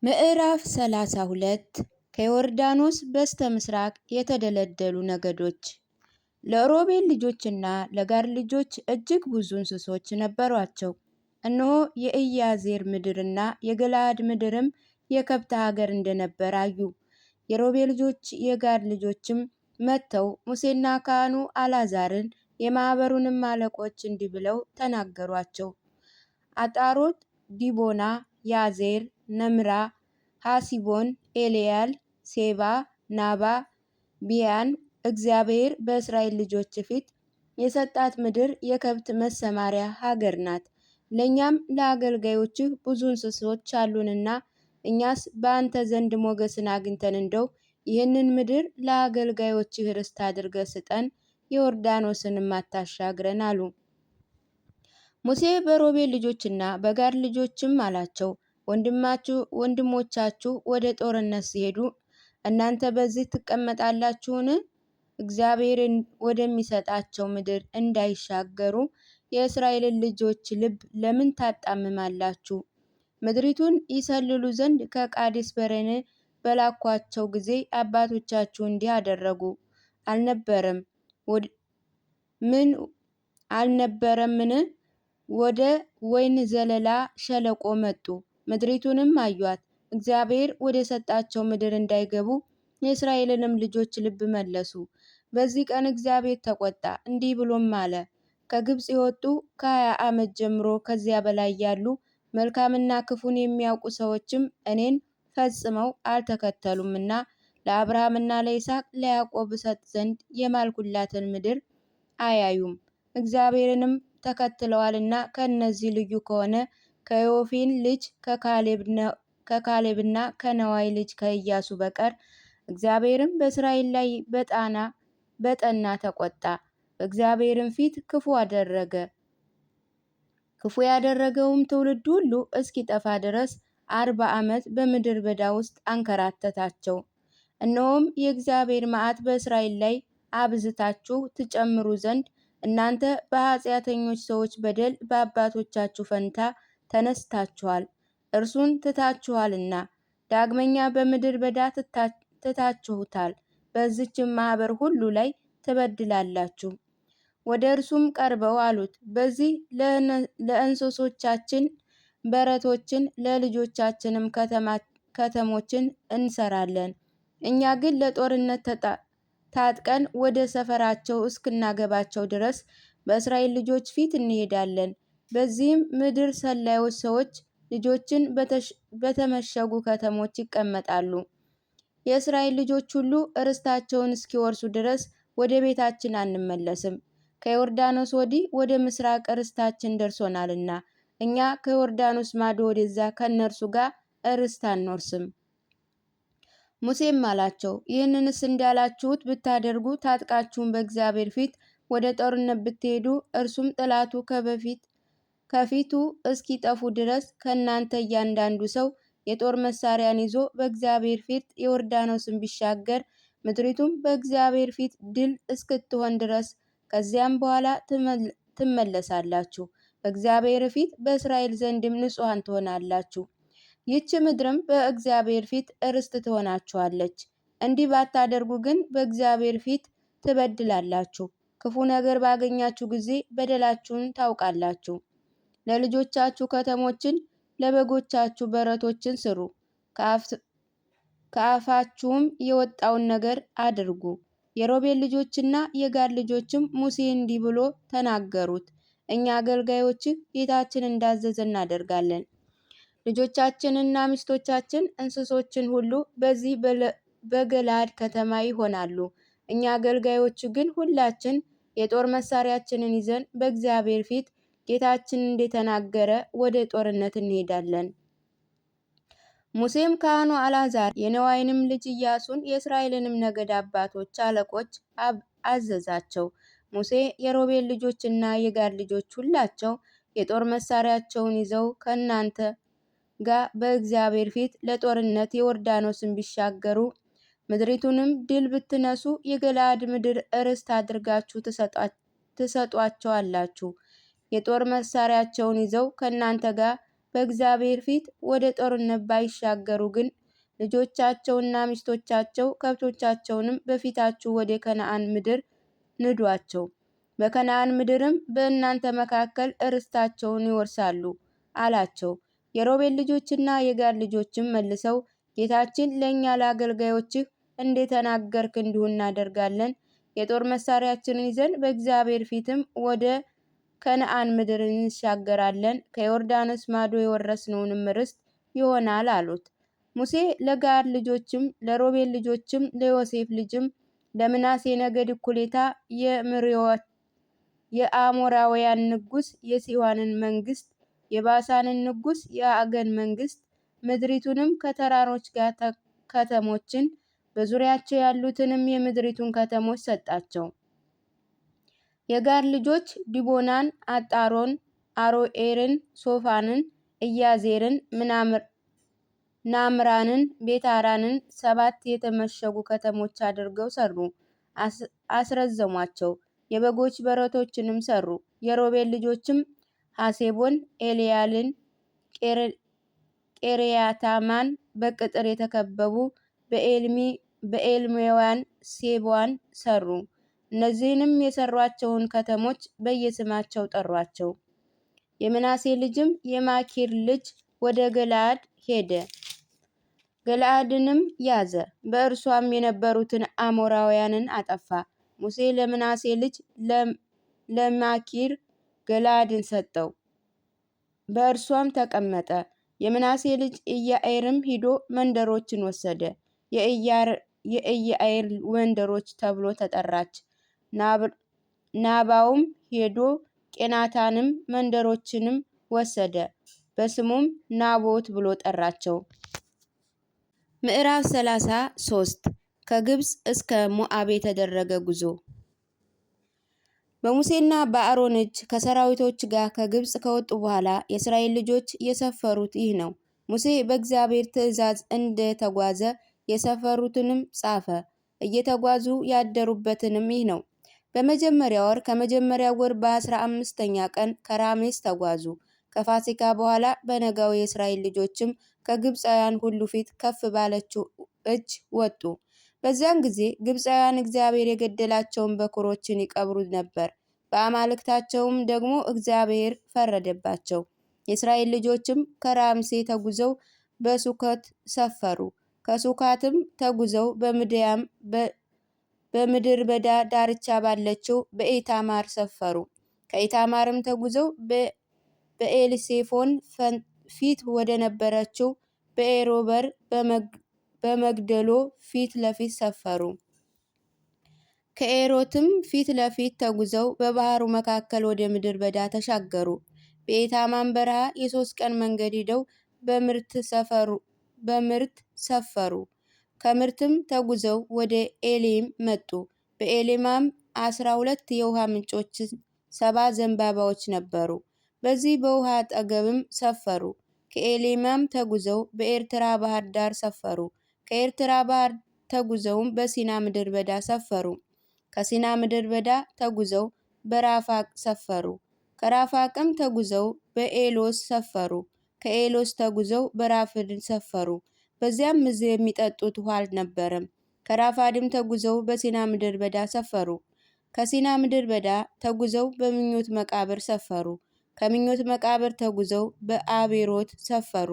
ምዕራፍ 32። ከዮርዳኖስ በስተ ምስራቅ የተደለደሉ ነገዶች። ለሮቤል ልጆችና ለጋድ ልጆች እጅግ ብዙ እንስሶች ነበሯቸው። እነሆ የኢያዜር ምድርና የገለዓድ ምድርም የከብት ሀገር እንደነበር አዩ። የሮቤል ልጆች የጋድ ልጆችም መጥተው ሙሴና ካህኑ አልዓዛርን የማኅበሩንም አለቆች እንዲህ ብለው ተናገሯቸው። አጣሮት፣ ዲቦና፣ ያዜር፣ ነምራ፣ ሐሲቦን፣ ኤልያል፣ ሴባ፣ ናባ፣ ቢያን። እግዚአብሔር በእስራኤል ልጆች ፊት የሰጣት ምድር የከብት መሰማሪያ ሀገር ናት። ለእኛም ለአገልጋዮችህ ብዙ እንስሶች አሉንና እኛስ በአንተ ዘንድ ሞገስን አግኝተን እንደው ይህንን ምድር ለአገልጋዮችህ ርስት አድርገህ ስጠን፣ ዮርዳኖስንም አታሻግረን አሉ። ሙሴ በሮቤል ልጆችና በጋድ ልጆችም አላቸው፣ ወንድሞቻችሁ ወደ ጦርነት ሲሄዱ እናንተ በዚህ ትቀመጣላችሁን? እግዚአብሔር ወደሚሰጣቸው ምድር እንዳይሻገሩ የእስራኤልን ልጆች ልብ ለምን ታጣምማላችሁ? ምድሪቱን ይሰልሉ ዘንድ ከቃዴስ በርኔ በላኳቸው ጊዜ አባቶቻችሁ እንዲህ አደረጉ አልነበረም? ምን አልነበረምን? ወደ ወይን ዘለላ ሸለቆ መጡ፣ ምድሪቱንም አዩአት። እግዚአብሔር ወደ ሰጣቸው ምድር እንዳይገቡ የእስራኤልንም ልጆች ልብ መለሱ። በዚህ ቀን እግዚአብሔር ተቆጣ፣ እንዲህ ብሎም አለ፦ ከግብፅ የወጡ ከ20 ዓመት ጀምሮ ከዚያ በላይ ያሉ መልካምና ክፉን የሚያውቁ ሰዎችም እኔን ፈጽመው አልተከተሉምና ለአብርሃምና ለይስሐቅ ለያዕቆብ እሰጥ ዘንድ የማልኩላትን ምድር አያዩም። እግዚአብሔርንም ተከትለዋልና ከእነዚህ ልዩ ከሆነ ከዮፊን ልጅ ከካሌብና ከነዋይ ልጅ ከኢያሱ በቀር። እግዚአብሔርም በእስራኤል ላይ በጠና ተቆጣ። በእግዚአብሔርም ፊት ክፉ አደረገ። ክፉ ያደረገውም ትውልድ ሁሉ እስኪጠፋ ድረስ 40 ዓመት በምድር በዳ ውስጥ አንከራተታቸው። እነሆም የእግዚአብሔር መዓት በእስራኤል ላይ አብዝታችሁ ትጨምሩ ዘንድ እናንተ በኃጢአተኞች ሰዎች በደል በአባቶቻችሁ ፈንታ ተነስታችኋል፣ እርሱን ትታችኋልና ዳግመኛ በምድር በዳ ትታችሁታል። በዚችም ማኅበር ሁሉ ላይ ትበድላላችሁ። ወደ እርሱም ቀርበው አሉት፣ በዚህ ለእንስሶቻችን በረቶችን ለልጆቻችንም ከተሞችን እንሰራለን። እኛ ግን ለጦርነት ታጥቀን ወደ ሰፈራቸው እስክናገባቸው ድረስ በእስራኤል ልጆች ፊት እንሄዳለን። በዚህም ምድር ሰላዮች ሰዎች ልጆችን በተመሸጉ ከተሞች ይቀመጣሉ። የእስራኤል ልጆች ሁሉ ርስታቸውን እስኪወርሱ ድረስ ወደ ቤታችን አንመለስም። ከዮርዳኖስ ወዲህ ወደ ምስራቅ ርስታችን ደርሶናልና እኛ ከዮርዳኖስ ማዶ ወደዛ ከእነርሱ ጋር ርስት አንወርስም። ሙሴም አላቸው፣ ይህንንስ እንዳላችሁት ብታደርጉ ታጥቃችሁን በእግዚአብሔር ፊት ወደ ጦርነት ብትሄዱ እርሱም ጠላቱ ከበፊት ከፊቱ እስኪጠፉ ድረስ ከእናንተ እያንዳንዱ ሰው የጦር መሳሪያን ይዞ በእግዚአብሔር ፊት ዮርዳኖስን ቢሻገር ምድሪቱም በእግዚአብሔር ፊት ድል እስክትሆን ድረስ ከዚያም በኋላ ትመለሳላችሁ። በእግዚአብሔር ፊት በእስራኤል ዘንድም ንጹሐን ትሆናላችሁ። ይህች ምድርም በእግዚአብሔር ፊት ርስት ትሆናችኋለች። እንዲህ ባታደርጉ ግን በእግዚአብሔር ፊት ትበድላላችሁ። ክፉ ነገር ባገኛችሁ ጊዜ በደላችሁን ታውቃላችሁ። ለልጆቻችሁ ከተሞችን ለበጎቻችሁ በረቶችን ስሩ። ከአፋችሁም የወጣውን ነገር አድርጉ። የሮቤል ልጆችና የጋድ ልጆችም ሙሴ እንዲህ ብሎ ተናገሩት፣ እኛ አገልጋዮችህ ጌታችን እንዳዘዘ እናደርጋለን። ልጆቻችንና ሚስቶቻችን እንስሶችን ሁሉ በዚህ በገለዓድ ከተማ ይሆናሉ። እኛ አገልጋዮች ግን ሁላችን የጦር መሳሪያችንን ይዘን በእግዚአብሔር ፊት ጌታችን እንደተናገረ ወደ ጦርነት እንሄዳለን። ሙሴም ካህኑ አልዓዛር የነዋይንም ልጅ ኢያሱን የእስራኤልንም ነገድ አባቶች አለቆች አዘዛቸው። ሙሴ የሮቤል ልጆችና የጋድ ልጆች ሁላቸው የጦር መሳሪያቸውን ይዘው ከእናንተ ጋር በእግዚአብሔር ፊት ለጦርነት ዮርዳኖስን ቢሻገሩ ምድሪቱንም ድል ብትነሱ የገለዓድ ምድር ርስት አድርጋችሁ ትሰጧቸዋላችሁ። የጦር መሳሪያቸውን ይዘው ከእናንተ ጋር በእግዚአብሔር ፊት ወደ ጦርነት ባይሻገሩ ግን ልጆቻቸውና ሚስቶቻቸው ከብቶቻቸውንም በፊታችሁ ወደ ከነዓን ምድር ንዷቸው። በከነዓን ምድርም በእናንተ መካከል እርስታቸውን ይወርሳሉ አላቸው። የሮቤል ልጆችና የጋድ ልጆችም መልሰው ጌታችን ለእኛ ለአገልጋዮችህ እንደተናገርክ እንዲሁ እናደርጋለን። የጦር መሳሪያችንን ይዘን በእግዚአብሔር ፊትም ወደ ከነዓን ምድር እንሻገራለን፣ ከዮርዳኖስ ማዶ የወረስነውንም ርስት ይሆናል አሉት። ሙሴ ለጋድ ልጆችም ለሮቤል ልጆችም ለዮሴፍ ልጅም ለምናሴ ነገድ እኩሌታ የአሞራውያን ንጉስ የሲዋንን መንግስት የባሳንን ንጉስ የአገን መንግስት ምድሪቱንም ከተራሮች ጋር ከተሞችን በዙሪያቸው ያሉትንም የምድሪቱን ከተሞች ሰጣቸው። የጋድ ልጆች ዲቦናን፣ አጣሮን፣ አሮኤርን፣ ሶፋንን፣ ኢያዜርን፣ ናምራንን፣ ቤታራንን 7 የተመሸጉ ከተሞች አድርገው ሰሩ፣ አስረዘሟቸው። የበጎች በረቶችንም ሰሩ። የሮቤል ልጆችም ሐሴቦን፣ ኤልያልን፣ ቄርያታማን በቅጥር የተከበቡ በኤልሜዋን ሴቧን ሰሩ። እነዚህንም የሰሯቸውን ከተሞች በየስማቸው ጠሯቸው። የምናሴ ልጅም የማኪር ልጅ ወደ ገለዓድ ሄደ፣ ገለዓድንም ያዘ፣ በእርሷም የነበሩትን አሞራውያንን አጠፋ። ሙሴ ለምናሴ ልጅ ለማኪር ገለዓድን ሰጠው፣ በእርሷም ተቀመጠ። የምናሴ ልጅ ኢያኤርም ሂዶ መንደሮችን ወሰደ። የኢያኤር መንደሮች ተብሎ ተጠራች። ናባውም ሄዶ ቄናታንም መንደሮችንም ወሰደ፣ በስሙም ናቦት ብሎ ጠራቸው። ምዕራፍ 33 ከግብፅ እስከ ሞዓብ የተደረገ ጉዞ። በሙሴና በአሮን እጅ ከሰራዊቶች ጋር ከግብፅ ከወጡ በኋላ የእስራኤል ልጆች የሰፈሩት ይህ ነው። ሙሴ በእግዚአብሔር ትእዛዝ እንደተጓዘ የሰፈሩትንም ጻፈ። እየተጓዙ ያደሩበትንም ይህ ነው። በመጀመሪያ ወር ከመጀመሪያው ወር በ15ኛ ቀን ከራሜስ ተጓዙ። ከፋሲካ በኋላ በነጋው የእስራኤል ልጆችም ከግብፃውያን ሁሉ ፊት ከፍ ባለችው እጅ ወጡ። በዚያን ጊዜ ግብፃውያን እግዚአብሔር የገደላቸውን በኩሮችን ይቀብሩ ነበር። በአማልክታቸውም ደግሞ እግዚአብሔር ፈረደባቸው። የእስራኤል ልጆችም ከራምሴ ተጉዘው በሱኮት ሰፈሩ። ከሱካትም ተጉዘው በምድያም በምድር በዳ ዳርቻ ባለችው በኢታማር ሰፈሩ። ከኢታማርም ተጉዘው በኤልሴፎን ፊት ወደ ነበረችው በኤሮበር በመግደሎ ፊት ለፊት ሰፈሩ። ከኤሮትም ፊት ለፊት ተጉዘው በባህሩ መካከል ወደ ምድር በዳ ተሻገሩ። በኤታማን በረሃ የ3 ቀን መንገድ ሂደው በምርት ሰፈሩ። ከምርትም ተጉዘው ወደ ኤሌም መጡ። በኤሌማም 12 የውሃ ምንጮች፣ 70 ዘንባባዎች ነበሩ። በዚህ በውሃ አጠገብም ሰፈሩ። ከኤሌማም ተጉዘው በኤርትራ ባህር ዳር ሰፈሩ። ከኤርትራ ባህር ተጉዘውም በሲና ምድር በዳ ሰፈሩ። ከሲና ምድር በዳ ተጉዘው በራፋቅ ሰፈሩ። ከራፋቅም ተጉዘው በኤሎስ ሰፈሩ። ከኤሎስ ተጉዘው በራፍድን ሰፈሩ። በዚያም የሚጠጡት ውሃ አልነበረም። ከራፋድም ተጉዘው በሲና ምድር በዳ ሰፈሩ። ከሲና ምድር በዳ ተጉዘው በምኞት መቃብር ሰፈሩ። ከምኞት መቃብር ተጉዘው በአቤሮት ሰፈሩ።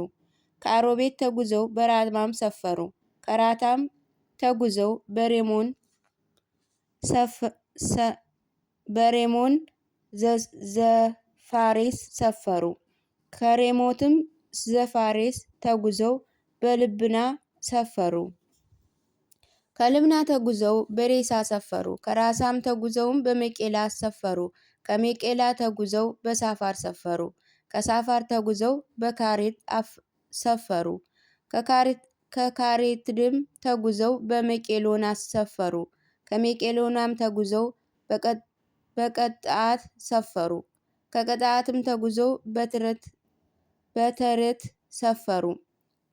ከአሮቤት ተጉዘው በራማም ሰፈሩ። ከራታም ተጉዘው በሬሞን ዘፋሬስ ሰፈሩ። ከሬሞትም ዘፋሬስ ተጉዘው በልብና ሰፈሩ። ከልብና ተጉዘው በሬሳ ሰፈሩ። ከራሳም ተጉዘውም በመቄላ ሰፈሩ። ከሜቄላ ተጉዘው በሳፋር ሰፈሩ። ከሳፋር ተጉዘው በካሬት ሰፈሩ። ከካሬትድም ተጉዘው በመቄሎና ሰፈሩ። ከሜቄሎናም ተጉዘው በቀጣት ሰፈሩ። ከቀጣትም ተጉዘው በተረት ሰፈሩ።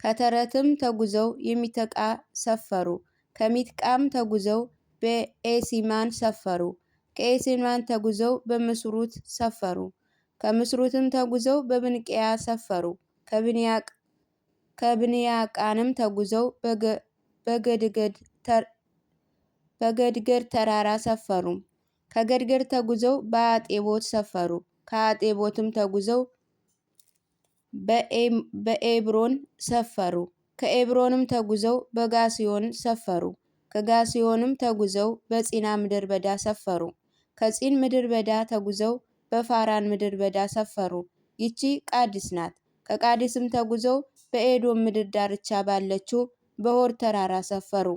ከተረትም ተጉዘው የሚተቃ ሰፈሩ። ከሚትቃም ተጉዘው በኤሲማን ሰፈሩ። ከኤሲማን ተጉዘው በምስሩት ሰፈሩ። ከምስሩትም ተጉዘው በብንቅያ ሰፈሩ። ከብንያቃንም ተጉዘው በገድገድ ተራራ ሰፈሩ። ከገድገድ ተጉዘው በአጤቦት ሰፈሩ። ከአጤቦትም ተጉዘው በኤብሮን ሰፈሩ። ከኤብሮንም ተጉዘው በጋሲዮን ሰፈሩ። ከጋሲዮንም ተጉዘው በጺና ምድር በዳ ሰፈሩ። ከጺን ምድር በዳ ተጉዘው በፋራን ምድር በዳ ሰፈሩ። ይቺ ቃዲስ ናት። ከቃዲስም ተጉዘው በኤዶም ምድር ዳርቻ ባለችው በሆር ተራራ ሰፈሩ።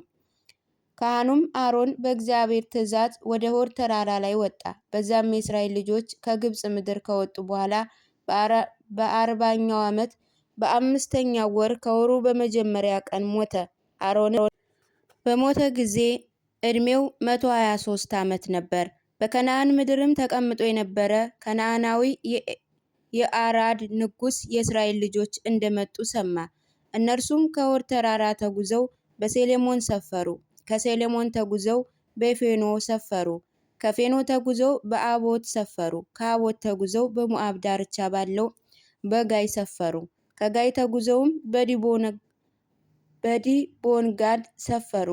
ካህኑም አሮን በእግዚአብሔር ትእዛዝ ወደ ሆር ተራራ ላይ ወጣ። በዛም የእስራኤል ልጆች ከግብፅ ምድር ከወጡ በኋላ በ40ኛው ዓመት በአምስተኛው ወር ከወሩ በመጀመሪያ ቀን ሞተ። አሮን በሞተ ጊዜ ዕድሜው 123 ዓመት ነበር። በከነዓን ምድርም ተቀምጦ የነበረ ከነዓናዊ የአራድ ንጉስ የእስራኤል ልጆች እንደመጡ ሰማ። እነርሱም ከሆር ተራራ ተጉዘው በሴሌሞን ሰፈሩ። ከሴሌሞን ተጉዘው በፌኖ ሰፈሩ። ከፌኖ ተጉዘው በአቦት ሰፈሩ። ከአቦት ተጉዘው በሞዓብ ዳርቻ ባለው በጋይ ሰፈሩ። ከጋይ ተጉዘውም በዲቦንጋድ ሰፈሩ።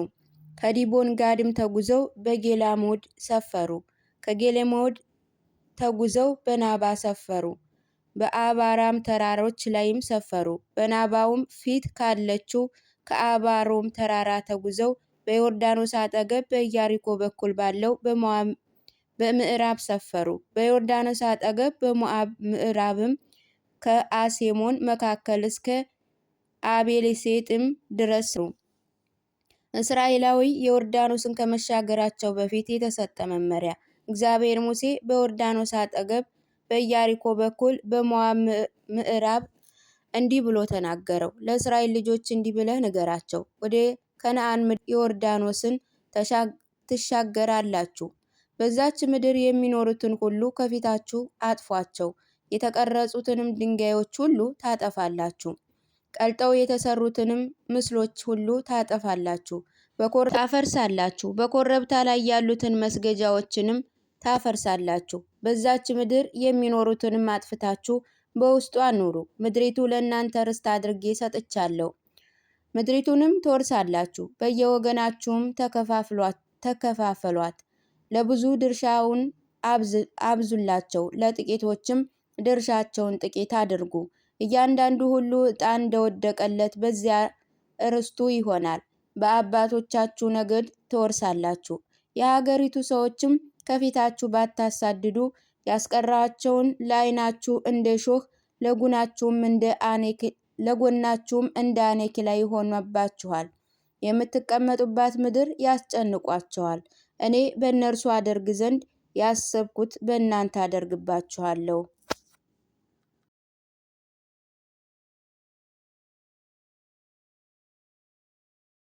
ከዲቦንጋድም ተጉዘው በጌላሞድ ሰፈሩ። ከጌሌሞድ ተጉዘው በናባ ሰፈሩ። በአባራም ተራሮች ላይም ሰፈሩ። በናባውም ፊት ካለችው ከአባሮም ተራራ ተጉዘው በዮርዳኖስ አጠገብ በኢያሪኮ በኩል ባለው በምዕራብ ሰፈሩ። በዮርዳኖስ አጠገብ በሞዓብ ምዕራብም ከአሴሞን መካከል እስከ አቤልሴጥም ድረስ። እስራኤላዊ የዮርዳኖስን ከመሻገራቸው በፊት የተሰጠ መመሪያ። እግዚአብሔር ሙሴ በዮርዳኖስ አጠገብ በኢያሪኮ በኩል በሞዓብ ምዕራብ እንዲህ ብሎ ተናገረው። ለእስራኤል ልጆች እንዲህ ብለህ ንገራቸው፣ ወደ ከነዓን ምድር ዮርዳኖስን ትሻገራላችሁ። በዛች ምድር የሚኖሩትን ሁሉ ከፊታችሁ አጥፏቸው፣ የተቀረጹትንም ድንጋዮች ሁሉ ታጠፋላችሁ፣ ቀልጠው የተሰሩትንም ምስሎች ሁሉ ታጠፋላችሁ፣ ታፈርሳላችሁ። በኮረብታ ላይ ያሉትን መስገጃዎችንም ታፈርሳላችሁ። በዛች ምድር የሚኖሩትንም አጥፍታችሁ በውስጧ ኑሩ። ምድሪቱ ለእናንተ ርስት አድርጌ ሰጥቻለሁ። ምድሪቱንም ትወርሳላችሁ፣ በየወገናችሁም ተከፋፈሏት። ለብዙ ድርሻውን አብዙላቸው፣ ለጥቂቶችም ድርሻቸውን ጥቂት አድርጉ። እያንዳንዱ ሁሉ ዕጣ እንደወደቀለት በዚያ ርስቱ ይሆናል። በአባቶቻችሁ ነገድ ትወርሳላችሁ። የሀገሪቱ ሰዎችም ከፊታችሁ ባታሳድዱ ያስቀራቸውን ለዓይናችሁ እንደ ሾህ ለጎናችሁም እንደ አኔኪላ ይሆኑባችኋል። የምትቀመጡባት ምድር ያስጨንቋቸዋል። እኔ በእነርሱ አደርግ ዘንድ ያሰብኩት በእናንተ አደርግባችኋለሁ።